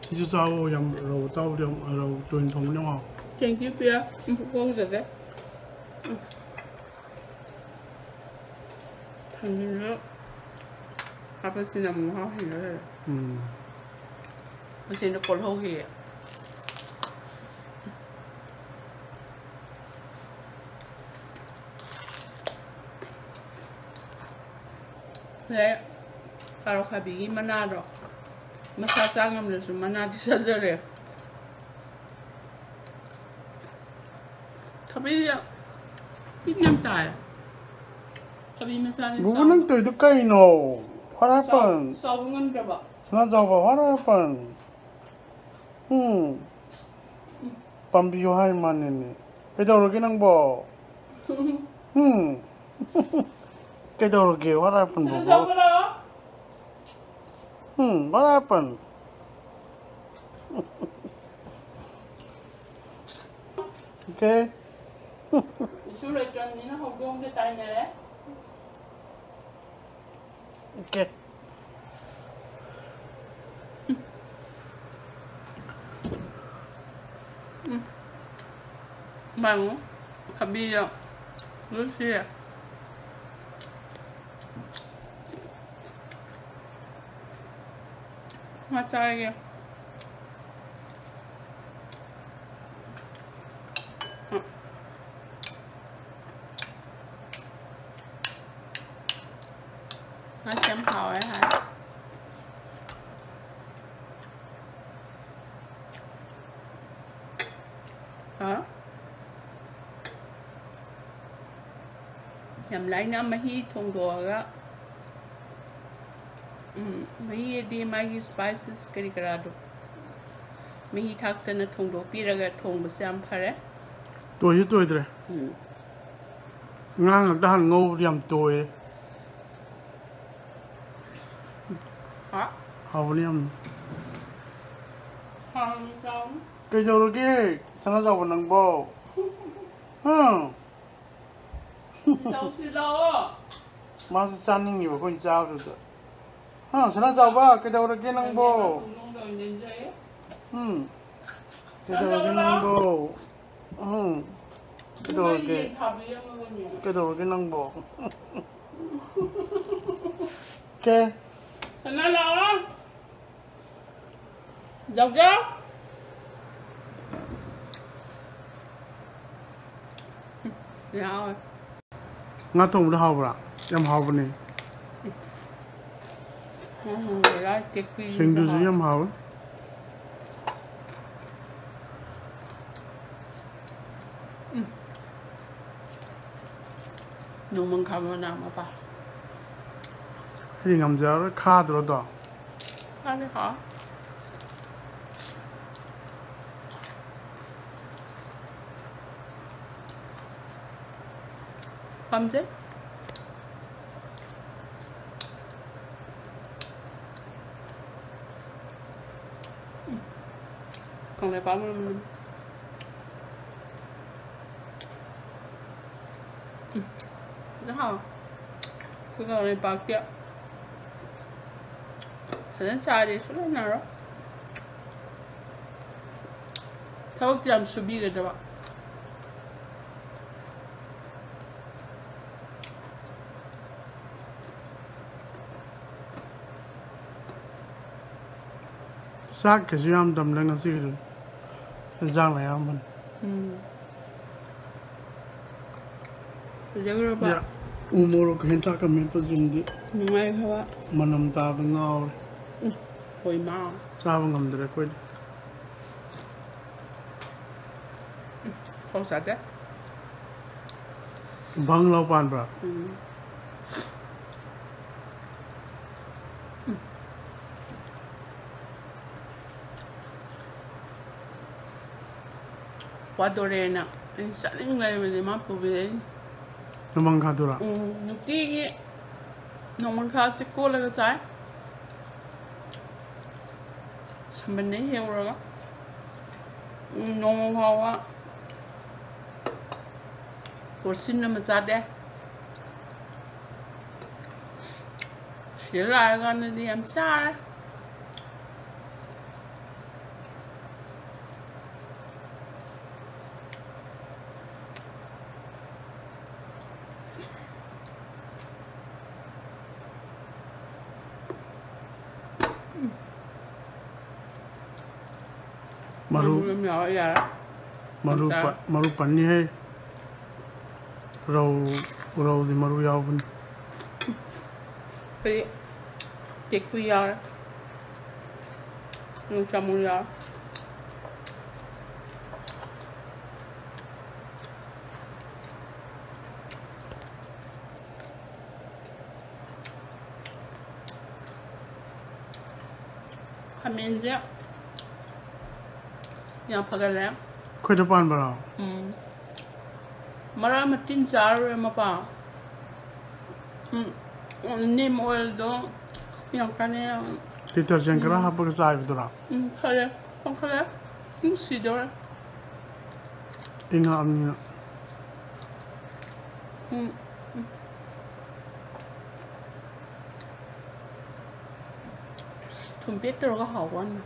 ꯁꯤꯁꯨ ꯆꯥꯎꯋꯣ, ꯌꯥꯝ ꯔꯧ ꯆꯥꯎꯕꯗꯤ ꯌꯥꯝ, ꯔꯧ ꯇꯣꯏꯅ ꯊꯣꯡꯕꯗꯤ ꯌꯥꯝ ꯍꯥꯎꯋꯦ꯫ Thank you, ꯄꯤꯌꯥ꯫ ꯎꯝ, ꯈꯧ ꯆꯥꯗꯦ꯫ ꯎꯝ꯫ ꯊꯥꯡꯖꯤꯡꯁꯨ ꯍꯥꯞꯄꯁꯤꯅ ꯑꯃꯨꯛ ꯃꯍꯥꯎ ꯍꯦꯟꯗꯣꯏꯔꯦ꯫ ꯎꯝ꯫ ꯃꯁꯤꯅ ꯀꯣꯜꯍꯧꯈꯤꯌꯦ꯫ ꯑꯗꯩ ꯀꯥꯔꯣꯠ ꯈꯥꯕꯤꯒꯤ ꯃꯅꯥꯗꯣ ꯃꯁꯥ ꯆꯥ ꯉꯝꯗ꯭ꯔꯁꯨ ꯃꯅꯥꯗꯤ ꯆꯥꯖꯔꯦ꯫ ꯊꯕꯤꯁꯦ ꯇꯤꯟ ꯌꯥꯝ ꯇꯥꯏ꯫ ꯊꯕꯤ ꯃꯆꯥꯅꯤ ꯕꯨꯕꯨ, ꯆꯥꯎ-, ꯅꯪ ꯇꯧꯔꯤꯗꯣ ꯀꯩꯅꯣ? What ꯆꯥꯎ-, happened? ꯆꯥꯎꯕ ꯉꯝꯗ꯭ꯔꯕ꯫ ꯁꯅꯥꯖꯥꯎꯕ, what happened? ꯎꯝ꯫ ꯄꯥꯝꯕꯤꯌꯨ ꯍꯥꯏ ꯃꯥꯅꯤꯅꯦ꯫ ꯀꯩꯗꯧꯔꯒꯦ ꯅꯪꯕꯣ? ꯎꯝ꯫ ꯀꯩꯗꯧꯔꯒꯦ? What happened, ꯕꯨꯕꯨ? ꯁꯅꯥꯖꯥꯎꯕ ꯂꯥꯛꯑꯣ꯫ ꯎꯝ, what happened? Okay. ꯏꯁꯨ ꯂꯩꯇ꯭ꯔꯕꯅꯤꯅ ꯍꯧꯗꯣꯡꯗ ꯇꯥꯏꯅꯔꯦ꯫ Okay. ꯃꯥꯡꯉꯨ ꯊꯕꯤꯗꯣ ꯂꯣꯏ ꯁꯤꯔꯦ꯫ ꯉꯥ ꯆꯥꯔꯒꯦ꯫ ꯌꯥꯝ ꯂꯥꯏꯅ ꯃꯍꯤ ꯊꯣꯡꯗꯣꯛꯑꯒ, ꯎꯝ, ꯃꯍꯤ ꯍꯥꯏꯗꯤ ꯃꯥꯒꯤ spices ꯀꯔꯤ ꯀꯔꯥꯗꯣ ꯃꯍꯤ ꯊꯥꯛꯇꯅ ꯊꯣꯡꯗꯣꯛꯄꯤꯔꯒ ꯊꯣꯡꯕꯁꯦ ꯌꯥꯝ ꯐꯔꯦ꯫ ꯇꯣꯏꯁꯨ ꯇꯣꯏꯗ꯭ꯔꯦ꯫ ꯎꯝ꯫ ꯉꯥ ꯉꯥꯛꯇ ꯍꯥꯟꯅ ꯉꯧꯕꯗꯤ ꯌꯥꯝ ꯇꯣꯏꯌꯦ꯫ ꯍꯥ? ꯍꯥꯎꯕꯅꯤ ꯌꯥꯝ꯫ ꯍꯥꯎꯅ ꯆꯥꯎ꯫ ꯀꯩꯗꯧꯔꯒꯦ, ꯁꯅꯥꯖꯥꯎꯕ ꯅꯪꯕꯣ? ꯍꯥ? ꯆꯧꯁꯤ ꯂꯥꯛꯑꯣ꯫ ꯃꯥꯁꯨ ꯆꯥꯅꯤꯡꯉꯤꯕ ꯑꯩꯈꯣꯏꯅ ꯆꯥꯕꯗꯨꯗ꯫ ꯍꯥ, ꯁꯅꯥꯖꯥꯎꯕ, ꯀꯩꯗꯧꯔꯒꯦ ꯅꯪꯕꯣ? ꯅꯪꯒꯤ ꯃꯇꯨꯡ ꯅꯣꯡꯗ ꯑꯣꯏꯅ ꯏꯟꯖꯔꯦ꯫ ꯎꯝ꯫ ꯀꯩꯗꯧꯔꯒꯦ ꯅꯪꯕꯣ? ꯎꯝ꯫ ꯀꯩꯗꯧꯔꯒꯦ? ꯌꯦꯟ ꯊꯥꯕꯤꯔꯝꯃꯕꯅꯦ꯫ ꯀꯩꯗꯧꯔꯒꯦ ꯅꯪꯕꯣ? ꯀꯦ? ꯁꯅꯥ ꯂꯥꯛꯑꯣ꯫ ꯖꯥꯎꯖꯥꯎ꯫ ꯌꯥꯎꯋꯦ꯫ ꯉꯥ ꯊꯣꯡꯕꯗꯣ ꯍꯥꯎꯕ꯭ꯔꯥ? ꯌꯥꯝ ꯍꯥꯎꯕꯅꯦ꯫ ꯉꯥ ꯊꯣꯡꯕꯗ ꯇꯦꯛꯄꯤꯁꯨ ꯁꯤꯡꯖꯨꯁꯨ ꯍꯥꯎꯋꯦ꯫ ꯌꯥꯝ ꯍꯥꯎꯋꯦ꯫ ꯎꯝ꯫ ꯅꯣꯡꯃꯪꯈꯥ ꯃꯅꯥ ꯃꯄꯥ꯫ ꯑꯩꯗꯤ ꯉꯝꯖꯔꯔꯣꯏ, ꯈꯥꯗ꯭ꯔꯣ ꯑꯗꯣ? ꯈꯥꯗꯦ, ꯍꯥꯎ꯫ ꯄꯥꯝꯖꯩ꯫ ꯎꯝ꯫ ꯀꯪꯂꯩꯄꯥꯛ ꯃꯅꯝ ꯅꯝ-, ꯎꯝ꯫ ꯐꯖꯅ ꯍꯥꯎꯋꯦ꯫ ꯑꯩꯈꯣꯏ ꯀꯪꯂꯩꯄꯥꯛꯇꯤ ꯐꯖꯅ ꯆꯥꯔꯗꯤ ꯁꯨꯡꯅꯥ ꯅꯥꯔꯣꯏ꯫ ꯊꯕꯛꯇꯤ ꯌꯥꯝ ꯁꯨꯕꯤꯒꯗꯕ꯫ ꯆꯥꯛ ꯀꯩꯁꯨ ꯌꯥꯝꯗꯕꯅꯤꯅ ꯉꯁꯤꯒꯤꯗꯤ ꯏꯟꯖꯥꯡꯅ ꯑꯌꯥꯝꯕꯅꯤ꯫ ꯎꯝ꯫ ꯐꯖꯈ꯭ꯔꯕ? ꯌꯥ, ꯎ ꯃꯣꯔꯣꯛꯀ ꯍꯦꯟꯇꯥꯛꯀ ꯃꯦꯠꯄꯁꯤꯃꯗꯤ ꯅꯨꯡꯉꯥꯏꯈ꯭ꯔꯕ? ꯃꯅꯝ ꯇꯥꯕꯗ ꯉꯥꯎꯔꯦ꯫ ꯎꯝ, ꯍꯣꯏ ꯃꯥ꯫ ꯆꯥꯕ ꯉꯝꯗ꯭ꯔꯦ ꯑꯩꯈꯣꯏꯗꯤ꯫ ꯎꯝ, ꯁꯧ ꯆꯥꯗꯦ꯫ ꯕꯪ ꯂꯥꯎ ꯄꯥꯟꯕ꯭ꯔꯥ? ꯎꯝ꯫ ꯎꯝ꯫ ꯋꯥꯗꯣꯔꯦꯅ ꯑꯩꯅ ꯆꯥꯅꯤꯡ ꯂꯩꯕꯅꯦ ꯃꯥ ꯄꯨꯕꯤꯔꯛꯏꯅꯦ꯫ ꯅꯣꯡꯃꯪꯈꯥꯗꯨꯔꯥ? ꯎꯝ, ꯅꯨꯡꯇꯤꯒꯤ ꯅꯣꯡꯃꯪꯈꯥꯁꯦ ꯀꯣꯠꯂꯒ ꯆꯥꯏ꯫ ꯁꯝꯕꯟꯗ ꯍꯦꯛꯎꯔꯒ꯫ ꯎꯝ, ꯅꯣꯡꯃ ꯐꯥꯎꯕ ꯀꯣꯔꯁꯤꯟ ꯑꯃ ꯆꯥꯗꯦ꯫ ꯁꯤꯗ ꯂꯥꯛꯑꯀꯥꯟꯗꯗꯤ ꯌꯥꯝ ꯆꯥꯔꯦ꯫ ꯃꯔꯨ, ꯃꯔꯨ ꯑꯗꯨꯝ ꯌꯥꯎꯔ ꯌꯥꯔꯦ꯫ ꯃꯔꯨ ꯆꯞ ꯆꯥꯔꯦ꯫ ꯄ-, ꯃꯔꯨ ꯄꯟꯅꯤ ꯍꯦ꯫ ꯔꯧ, ꯔꯧꯗꯤ ꯃꯔꯨ ꯌꯥꯎꯕꯅꯤ꯫ ꯑꯩꯈꯣꯏꯗꯤ ꯇꯦꯛꯄꯤ ꯌꯥꯎꯔꯦ꯫ ꯌꯣꯡꯆꯥꯛ ꯃꯔꯨ ꯌꯥꯎꯔꯦ꯫ ꯈꯥꯃꯦꯟꯁꯦ ꯌꯥꯝ ꯐꯒꯠꯂꯦ꯫ ꯑꯩꯈꯣꯏꯗ ꯄꯥꯟꯕꯔꯣ? ꯎꯝ꯫ ꯃꯔꯛ ꯑꯃ ꯇꯤꯟ ꯆꯥꯔꯨꯔꯦ ꯃꯄꯥ꯫ ꯎꯝ꯫ ꯅꯤꯝ ꯑꯣꯏꯜꯗꯣ ꯌꯥꯝ ꯀꯥꯟꯅꯩ ꯍꯥꯏꯕ꯫ ꯗꯤꯇꯔꯖꯦꯟ ꯈꯔ ꯎꯝ꯫ ꯍꯥꯞꯄꯒ ꯆꯥꯏꯕꯗꯨꯔꯣ? ꯎꯝ, ꯐꯔꯦ꯫ ꯀꯟꯈꯠꯂꯦ꯫ ꯑꯃꯨꯛ ꯁꯤꯗꯧꯔꯦ꯫ ꯏꯪꯉꯛꯑꯕꯅꯤꯅ꯫ ꯎꯝ, ꯎꯝ꯫ ꯊꯨꯝꯄꯦꯠ ꯇꯧꯔꯒ ꯍꯥꯎꯕ ꯋꯥꯅꯤ꯫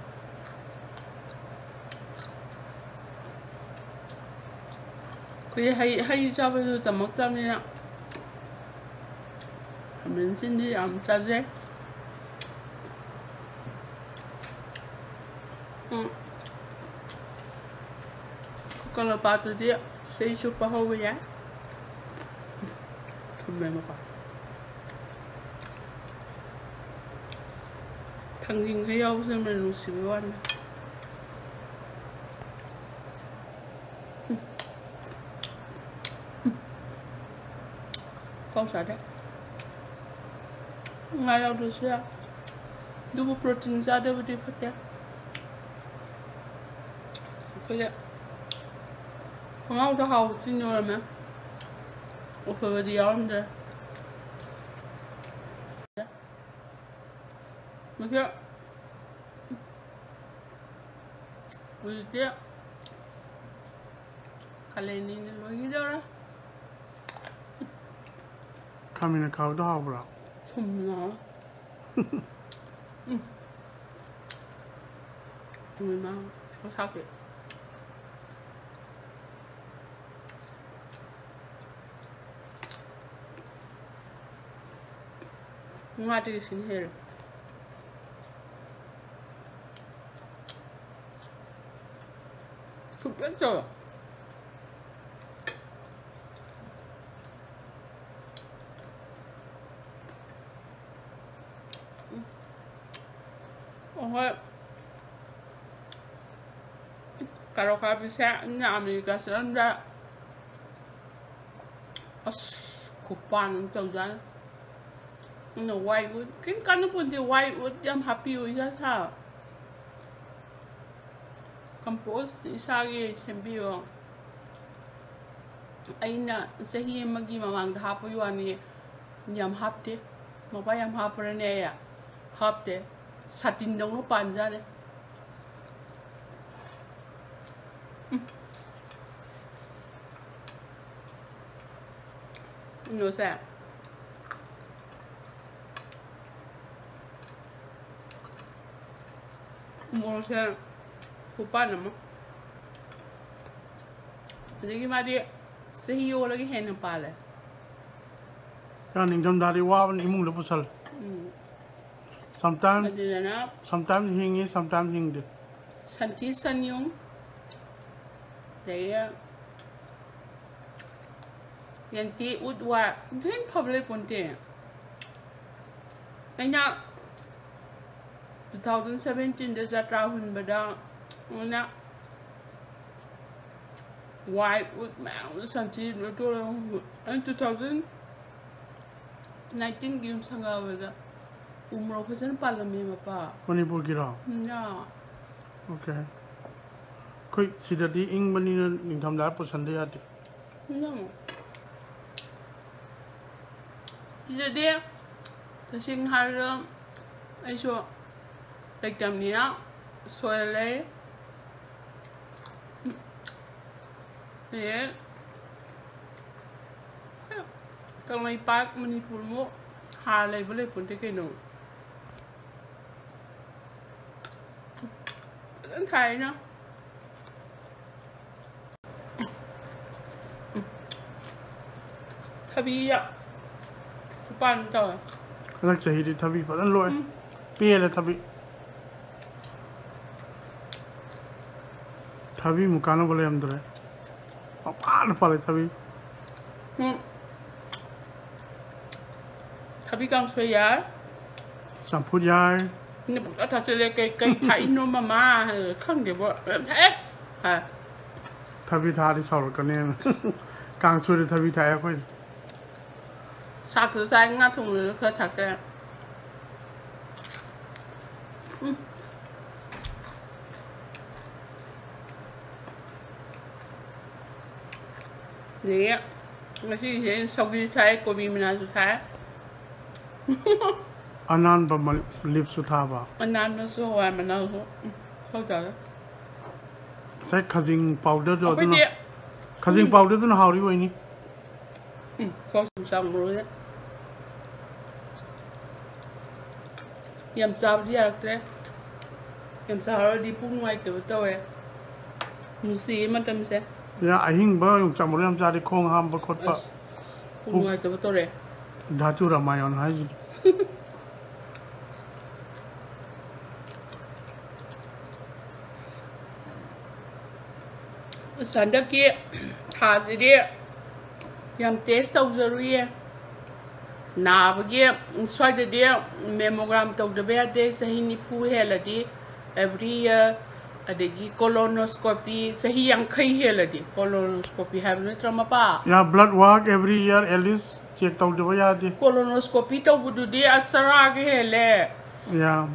ꯑꯩꯈꯣꯏꯗꯤ ꯍꯩ, ꯍꯩ ꯆꯥꯕꯁꯨ ꯇꯝꯃꯛꯇꯕꯅꯤꯅ ꯈꯥꯃꯦꯟ ꯑꯁꯤꯟꯕꯤ ꯌꯥꯝ ꯆꯥꯖꯩ꯫ ꯎꯝ꯫ ꯀꯣꯀꯣꯅꯠ ꯄꯥꯠꯇꯨꯗꯤ ꯆꯍꯤ ꯆꯨꯞꯄ ꯍꯧꯕ ꯌꯥꯏ꯫ ꯊꯨꯝꯃꯦ ꯃꯄꯥꯟ꯫ ꯊꯥꯡꯖꯤꯡ ꯈꯔ ꯌꯥꯎꯕꯁꯦ ꯃꯅꯝ ꯅꯨꯡꯁꯤꯕꯩ ꯋꯥꯅꯤ꯫ ꯎꯝ꯫ ꯎꯝ꯫ ꯆꯥꯗꯦ꯫ ꯉꯥ ꯌꯥꯎꯗ꯭ꯔꯁꯨ ꯌꯥꯏ꯫ ꯑꯗꯨꯕꯨ protein ꯆꯥꯗꯕꯗꯤ ꯐꯠꯇꯦ꯫ ꯑꯩꯈꯣꯏꯗ ꯈꯣꯡꯒ꯭ꯔꯥꯎꯗ ꯍꯥꯎꯕ ꯆꯤꯟ ꯌꯧꯔꯝꯃꯦ꯫ ꯑꯐꯕꯗꯤ ꯌꯥꯎꯔꯝꯗ꯭ꯔꯦ꯫ ꯃꯁꯤ ꯍꯧꯖꯤꯛꯇꯤ ꯀꯥꯂꯦꯟꯅꯤꯅ ꯂꯣꯏꯈꯤꯗꯧꯔꯦ꯫ ꯈꯥꯃꯦꯟ ꯑꯈꯥꯕꯗꯣ ꯍꯥꯎꯕ꯭ꯔꯣ? ꯊꯨꯝꯅ꯫ ꯎꯝ꯫ ꯊꯨꯝꯃꯤ ꯃꯥ ꯁꯣꯁ ꯍꯥꯞꯄꯤ꯫ ꯉꯥꯗꯒꯤ ꯁꯤꯅ ꯍꯦꯜꯂꯦ꯫ ꯊꯨꯝꯄꯦꯠ ꯇꯧꯋꯦ꯫ ꯎꯝ꯫ ꯑꯣ ꯍꯣꯏ꯫ ꯀꯥꯔꯣꯠ ꯑꯈꯥꯕꯤꯁꯦ ꯑꯩꯅ ꯑꯃꯦꯔꯤꯀꯥ ꯆꯠꯂꯝꯗꯥꯏ ꯑꯁ, ꯈꯨꯄꯥꯟ ꯑꯃ ꯇꯧꯖꯥꯠꯅꯤ꯫ ꯑꯩꯅ white wood ꯀꯔꯤꯝ ꯀꯥꯟꯅꯄꯣꯟꯇꯦ, white wood ꯌꯥꯝ ꯍꯥꯞꯄꯤꯌꯨ, ꯏꯁꯥ ꯁꯥ꯫ Compost ꯏꯁꯥꯒꯤ ꯁꯦꯝꯕꯤꯌꯣ꯫ ꯑꯩꯅ ꯆꯍꯤ ꯑꯃꯒꯤ ꯃꯃꯥꯡꯗ ꯍꯥꯞꯄꯒꯤ ꯋꯥꯅꯤ, ꯌꯥꯝ ꯍꯥꯞꯇꯦ꯫ ꯃꯄꯥ ꯌꯥꯝ ꯍꯥꯞꯄ꯭ꯔꯅꯦ ꯑꯩ? ꯍꯥꯞꯇꯦ꯫ ꯁꯥꯇꯤꯟꯗꯧꯅ ꯄꯥꯟꯖꯥꯠꯅꯤ꯫ ꯎꯝ꯫ ꯀꯩꯅꯣꯁꯦ꯫ ꯃꯣꯔꯣꯛꯁꯦ ꯈꯨꯄꯥꯟ ꯑꯃ꯫ ꯑꯗꯒꯤ ꯃꯥꯗꯤ ꯆꯍꯤ ꯑꯣꯜꯂꯒ ꯍꯦꯟꯅ ꯄꯥꯜꯂꯦ꯫ ꯌꯥ, ꯅꯤꯡꯊꯝꯊꯥꯗꯤ ꯋꯥꯕꯅꯤ ꯏꯃꯨꯡꯗ ꯄꯨꯁꯜꯂꯦ꯫ ꯎꯝ꯫ Sometimes, ꯑꯗꯨꯗꯅ sometimes ꯍꯤꯡꯉꯤ, sometimes ꯍꯤꯡꯗꯦ꯫ ꯁꯟꯊꯤ ꯁꯟꯌꯨꯡ, ꯑꯗꯒꯤ ꯌꯦꯟꯊꯤ ꯎꯠ ꯋꯥ, ꯏꯟꯊꯤ ꯐꯕ ꯂꯩꯄꯣꯟꯇꯦ꯫ ꯑꯩꯅ two thousand seventeen ꯗ ꯖꯇ꯭ꯔꯥ ꯍꯨꯟꯕꯗ ꯑꯩꯅ white wood ꯃꯌꯥꯝ ꯁꯟꯊꯤ ꯂꯣꯏ ꯇꯣꯛꯑꯒ ꯑꯩꯅ two thousand ꯅꯥꯏꯟꯇꯤꯟꯒꯤ ꯌꯨꯝ ꯁꯪꯒꯥꯕꯗ ꯎ ꯃꯣꯔꯣꯛ ꯐꯖꯅ ꯄꯥꯜꯂꯝꯃꯦ ꯃꯄꯥ꯫ ꯃꯅꯤꯄꯨꯔꯒꯤꯔꯣ? ꯎꯝꯅ ꯑꯣꯀꯦ꯫ ꯑꯩꯈꯣꯏ ꯁꯤꯗꯗꯤ ꯏꯪꯕꯅꯤꯅ ꯅꯤꯡꯊꯝꯊꯥ ꯄꯨꯁꯟꯗ ꯌꯥꯗꯦ꯫ ꯎꯝꯅ ꯁꯤꯗꯗꯤ ꯇꯁꯦꯡꯅ ꯍꯥꯏꯔꯒ ꯑꯩꯁꯨ ꯂꯩꯇꯕꯅꯤꯅ ꯁꯣꯏꯔ ꯂꯩ꯫ ꯑꯦ ꯀꯪꯂꯩꯄꯥꯛ ꯃꯅꯤꯄꯨꯔꯃꯨꯛ ꯍꯥꯔ ꯂꯩꯕ ꯂꯩꯄꯣꯟꯇꯦ ꯀꯩꯅꯣ꯫ ꯐꯖꯅ ꯊꯥꯏꯅ꯫ ꯊꯕꯤ ꯈꯨꯄꯥꯟ ꯇꯧꯋꯦ꯫ ꯍꯟꯗꯛ ꯆꯍꯤꯗꯤ ꯊꯕꯤ ꯐꯖꯅ ꯂꯣꯛꯑꯦ꯫ ꯄꯦꯜꯂꯦ ꯊꯕꯤ꯫ ꯊꯕꯤꯃꯨꯛ ꯀꯥꯟꯅꯕ ꯂꯩꯔꯝꯗ꯭ꯔꯦ꯫ ꯃꯄꯥꯟꯗ ꯄꯥꯜꯂꯦ ꯊꯕꯤ꯫ ꯎꯝ꯫ ꯊꯕꯤ ꯀꯥꯡꯁꯣꯏ ꯌꯥꯏ꯫ ꯆꯝꯐꯨꯠ ꯌꯥꯏ꯫ ꯃꯤꯅ ꯄꯨꯡꯊꯥ ꯊꯥꯆꯜꯂꯦ꯫ "ꯀꯩ ꯀꯩ ꯊꯥꯛꯏꯅꯣ ꯃꯃꯥ?" ꯍꯥꯏꯔꯒ, "ꯈꯪꯗꯦꯕꯣ, ꯌꯥꯝ ꯊꯥꯛꯑꯦ" ꯍꯥꯏ꯫ ꯊꯕꯤ ꯊꯥꯛꯑꯗꯤ ꯁꯥꯎꯔꯛꯀꯅꯦꯅ꯫ ꯀꯥꯡꯁꯣꯏꯗ ꯊꯕꯤ ꯊꯥꯛꯑꯦ ꯑꯩꯈꯣꯏꯗꯤ꯫ ꯁꯥꯛꯇꯨꯁꯨ ꯆꯥꯏ, ꯉꯥ ꯊꯣꯡꯕꯗꯁꯨ ꯈꯔ ꯊꯥꯛꯆꯔꯦ꯫ ꯎꯝ꯫ ꯑꯗꯒꯤ ꯉꯁꯤꯁꯦ ꯑꯩꯅ ꯁꯧꯒ꯭ꯔꯤ ꯊꯥꯏ, ꯀꯣꯕꯤ ꯃꯅꯥꯁꯨ ꯊꯥꯏ꯫ ꯑꯅꯥꯟꯕ ꯃ- ꯂꯤꯞꯁꯨ ꯊꯥꯕ꯫ ꯑꯅꯥꯟꯕꯁꯨ, ꯍꯋꯥꯏ ꯃꯅꯥꯁꯨ꯫ ꯎꯝ, ꯁꯧ ꯇꯥꯔꯦ꯫ ꯉꯁꯥꯏ ꯈꯖꯤꯡ ꯄꯥꯎꯗꯔꯗꯣ ꯑꯗꯨꯅ ꯑꯩꯈꯣꯏꯗꯤ ꯈꯖꯤꯡ ꯄꯥꯎꯗꯔꯗꯨꯅ ꯍꯥꯎꯔꯤ ꯑꯣꯏꯅꯤ꯫ ꯎꯝ, ꯈꯣꯡ ꯆꯥꯝꯃꯔꯣꯏꯅ꯫ ꯌꯥꯝ ꯆꯥꯕꯗꯤ ꯌꯥꯔꯛꯇ꯭ꯔꯦ꯫ ꯌꯥꯝ ꯆꯥꯔꯗꯤ ꯄꯨꯛ ꯅꯨꯡꯉꯥꯏꯇꯕ ꯇꯧꯋꯦ꯫ ꯅꯨꯡꯁꯤꯌꯦ ꯃꯇꯝꯁꯦ꯫ ꯌꯥ, ꯑꯍꯤꯡꯕ ꯌꯣꯡꯆꯥꯛ ꯃꯔꯨ ꯌꯥꯝ ꯆꯥꯔꯗꯤ ꯈꯣꯡ ꯍꯥꯝꯕ ꯈꯣꯠꯄ꯫ ꯑꯁ, ꯄꯨꯛ ꯅꯨꯡꯉꯥꯏꯇꯕ ꯇꯧꯔꯦ꯫ ꯙꯥꯇꯨ ꯔꯥꯃꯥꯌꯟ ꯍꯥꯏꯁꯤꯅꯤ꯫ ꯑꯁ, ꯍꯟꯗꯛꯀꯤ ꯊꯥꯁꯤꯗꯤ ꯌꯥꯝ ꯇꯦꯁ ꯇꯧꯖꯔꯨꯏꯌꯦ꯫ ꯅꯥꯕꯒꯤ ꯁ꯭ꯋꯥꯏꯗꯗꯤ ꯃꯦꯃꯣꯒ꯭ꯔꯥꯝ ꯇꯧꯗꯕ ꯌꯥꯗꯦ꯫ ꯆꯍꯤ ꯅꯤꯐꯨ ꯍꯦꯜꯂꯗꯤ ꯑꯦꯕ꯭ꯔꯤ ꯏꯌꯔ, ꯑꯗꯒꯤ ꯀꯣꯂꯣꯅꯣꯁꯀꯣꯄꯤ ꯆꯍꯤ ꯌꯥꯡꯈꯩ ꯍꯦꯜꯂꯗꯤ, ꯀꯣꯂꯣꯅꯣꯁꯀꯣꯄꯤ ꯍꯥꯏꯕ ꯅꯠꯇ꯭ꯔꯥ ꯃꯄꯥ? Yeah, blood work every year at least check ꯇꯧꯗꯕ ꯌꯥꯗꯦ꯫ ꯀꯣꯂꯣꯅꯣꯁꯀꯣꯄꯤ ꯇꯧꯕꯗꯨꯗꯤ ꯑꯁ ꯆꯔꯥꯒ ꯍꯦꯜꯂꯦ꯫ ꯌꯥꯝ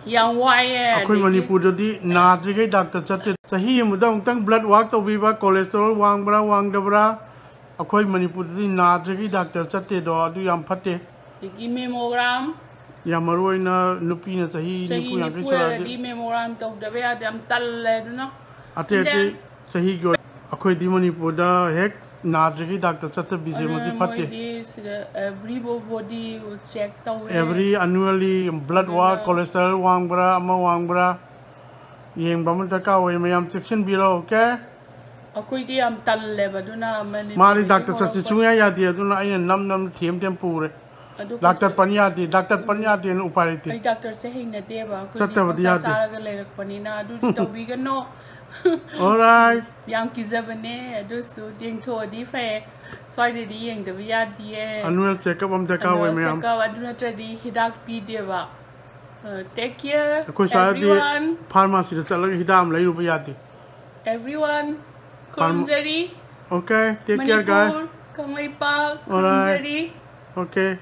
ꯌꯥꯝ ꯋꯥꯏꯑꯦ꯫ ꯑꯩꯈꯣꯏ ꯑꯗꯒꯤ ꯃꯅꯤꯄꯨꯔꯗꯗꯤ ꯅꯥꯗ꯭ꯔꯤꯈꯩ ꯗꯥꯛꯇꯔ ꯆꯠꯇꯦ꯫ ꯆꯍꯤ ꯑꯃꯗ ꯑꯃꯨꯛꯇꯪ ꯕ꯭ꯂꯠ ꯋꯥꯛ ꯇꯧꯕꯤꯕ, ꯀꯣꯂꯦꯁꯇ꯭ꯔꯣꯜ ꯋꯥꯡꯕ꯭ꯔꯥ ꯋꯥꯡꯗꯕ꯭ꯔꯥ꯫ ꯑꯩꯈꯣꯏ ꯃꯅꯤꯄꯨꯔꯗꯗꯤ ꯅꯥꯗ꯭ꯔꯤꯈꯩ ꯗꯥꯛꯇꯔ ꯆꯠꯇꯦꯗꯣ, ꯑꯗꯨ ꯌꯥꯝ ꯐꯠꯇꯦ꯫ ꯑꯗꯒꯤ ꯃꯦꯃꯣꯒ꯭ꯔꯥꯝ ꯌꯥꯝ ꯃꯔꯨ ꯑꯣꯏꯅ ꯅꯨꯄꯤꯅ ꯆꯍꯤ ꯆꯍꯤ ꯅꯤꯐꯨ ꯌꯥꯡꯈꯩ ꯅꯤꯐꯨ ꯁꯨꯔꯛꯑꯗꯤ ꯍꯦꯜꯂꯗꯤ ꯃꯦꯃꯣꯒ꯭ꯔꯥꯝ ꯇꯧꯗꯕ ꯌꯥꯗꯦ꯫ ꯌꯥꯝ ꯇꯜꯂꯦ ꯑꯗꯨꯅ꯫ ꯑꯇꯩ ꯑꯇꯩ ꯆꯍꯤꯒꯤ ꯑꯣꯏ-, ꯑꯩꯈꯣꯏꯗꯤ ꯃꯅꯤꯄꯨꯔꯗ ꯍꯦꯛ ꯅꯥꯗ꯭ꯔꯤꯈꯩ ꯗꯥꯛꯇꯔ ꯆꯠꯇꯕꯤꯁꯦ ꯃꯁꯤ ꯑꯗꯨꯅ ꯐꯠꯇꯦ꯫ ꯃꯣꯏꯗꯤ ꯁꯤꯗ ꯑꯦꯕ꯭ꯔꯤ ꯕꯣꯗꯤ ꯆꯦꯛ ꯇꯧꯋꯦ꯫ ꯑꯦꯕ꯭ꯔꯤ ꯑꯅꯨꯋꯦꯜꯂꯤ ꯕ꯭ꯂꯠ ꯋꯥꯛ, ꯑꯗꯨꯅ ꯀꯣꯂꯦꯁꯇ꯭ꯔꯣꯜ ꯋꯥꯡꯕ꯭ꯔꯥ ꯑꯃ ꯋꯥꯡꯕ꯭ꯔꯥ ꯌꯦꯡꯕ ꯑꯃ ꯗꯔꯀꯥꯔ ꯑꯣꯏ꯫ ꯃꯌꯥꯝ ꯆꯦꯛꯁꯤꯟꯕꯤꯔꯣ, ꯑꯣꯀꯦ? ꯑꯩꯈꯣꯏꯗꯤ ꯌꯥꯝ ꯇꯜꯂꯦꯕ ꯑꯗꯨꯅ ꯃꯥꯗꯤ ꯃꯅꯤꯄꯨꯔꯗꯒꯤ ꯗꯥꯛꯇꯔ ꯆꯠꯁꯤ ꯍꯧꯔꯛꯄ- ꯁꯨꯡꯌꯥ ꯌꯥꯗꯦ, ꯑꯗꯨꯅ ꯑꯩꯅ ꯅꯝ ꯅꯝ ꯊꯦꯝ ꯊꯦꯝ ꯄꯨꯔꯦ꯫ ꯑꯗꯨ ꯗꯥꯛꯇꯔ ꯀꯩꯁꯨ- ꯄꯟ ꯌꯥꯗꯦ, ꯗꯥꯛꯇꯔ ꯄꯟ ꯌꯥꯗꯦꯅ ꯎꯄꯥꯏ ꯂꯩꯇꯦ꯫ ꯑꯩ ꯗꯥꯛꯇꯔꯁꯦ ꯍꯩꯅꯗꯦꯕ꯫ ꯑꯩꯈꯣꯏꯗꯤ ꯆꯠꯇꯕꯗꯤ ꯄꯪꯆꯥ ꯌꯥꯗꯦ꯫ ꯆꯥꯔꯒ ꯂꯩꯔꯛꯄꯅꯤꯅ ꯑꯗꯨꯗꯤ ꯇꯧꯕꯤꯒꯅꯣ꯫ Alright. ꯌꯥꯝ ꯀꯤꯖꯕꯅꯦ꯫ ꯑꯗꯨꯁꯨ ꯌꯦꯡꯊꯣꯛꯑꯗꯤ ꯐꯩ꯫ ꯁ꯭ꯋꯥꯏꯗꯗꯤ ꯌꯦꯡꯗꯕ ꯌꯥꯗꯤꯌꯦ꯫ ꯑꯅꯨꯋꯦꯜ ꯆꯦꯛꯑꯞ ꯑꯃ ꯗꯔꯀꯥꯔ ꯑꯣꯏ ꯃꯌꯥꯝ꯫ ꯆꯦꯛꯑꯞ ꯑꯗꯨ ꯅꯠꯇ꯭ꯔꯗꯤ ꯍꯤꯗꯥꯛ ꯄꯤꯗꯦꯕ꯫ ꯇꯦꯛ ꯀꯤꯌꯔ ꯑꯩꯈꯣꯏ ꯁ꯭ꯋꯥꯏꯗꯗꯤ ꯑꯦꯚ꯭ꯔꯤꯋꯥꯟ꯫ ꯐꯥꯔꯃꯥꯁꯤꯗ ꯆꯠꯂꯒ ꯍꯤꯗꯥꯛ ꯑꯃ ꯂꯩꯔꯨꯕ ꯌꯥꯗꯦ꯫ ꯑꯦꯚ꯭ꯔꯤꯋꯥꯟ꯫ ꯈꯨꯔꯨꯝꯖꯔꯤ꯫ Okay, take care, guys. Manipur, Kangleipak. Alright. ꯈꯨꯔꯨꯝꯖꯔꯤ꯫ Okay.